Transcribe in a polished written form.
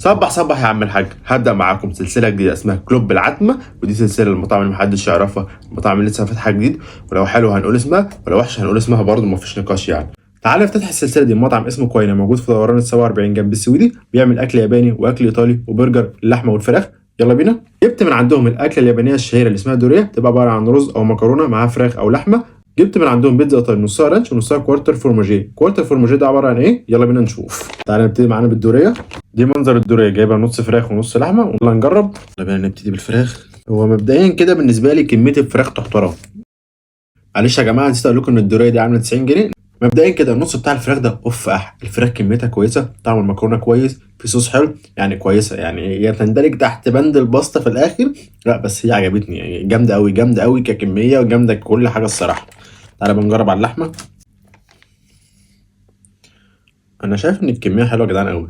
صبح صبح يا عم الحاج. هبدأ معاكم سلسلة جديدة اسمها كلوب العتمة، ودي سلسلة المطاعم اللي محدش يعرفها، المطاعم اللي لسه فاتحة جديد، ولو حلو هنقول اسمها ولو وحش هنقول اسمها برضه، مفيش نقاش يعني. تعالى نفتتح السلسلة دي مطعم اسمه كوينا، موجود في دوران ال 47 جنب السويدي، بيعمل اكل ياباني واكل ايطالي وبرجر اللحمة والفراخ. يلا بينا. جبت من عندهم الاكلة اليابانية الشهيرة اللي اسمها دوريا، تبقى عبارة عن رز او مكرونه معاها فراخ او لحمه. جبت من عندهم بيتزا ايطالي نصها ranch ونصها quarter formaggio. quarter formaggio ده عبارة عن ايه؟ يلا بينا نشوف. تعالى نبتدي معانا بالدوريه. دي منظر الدورية، جايبه نص فراخ ونص لحمه، ويلا نجرب. يلا بينا نبتدي بالفراخ. هو مبدئيا كده بالنسبة لي كمية الفراخ تحترم. معلش يا جماعة نسيت اقول لكم ان الدورية دي عامله 90 جنيه. مبدئيا كده النص بتاع الفراخ ده اوف الفراخ كميتها كويسة، طعم المكرونه كويس، في صوص حلو، يعني كويسة، يعني هي تندرج تحت بند الباستا في الاخر. لا بس هي عجبتني يعني، جامدة قوي جامدة قوي ككميه وجامده كل حاجة الصراحة. تعالى بنجرب على اللحمة. انا شايف ان الكمية حلوة يا جدعان قوي.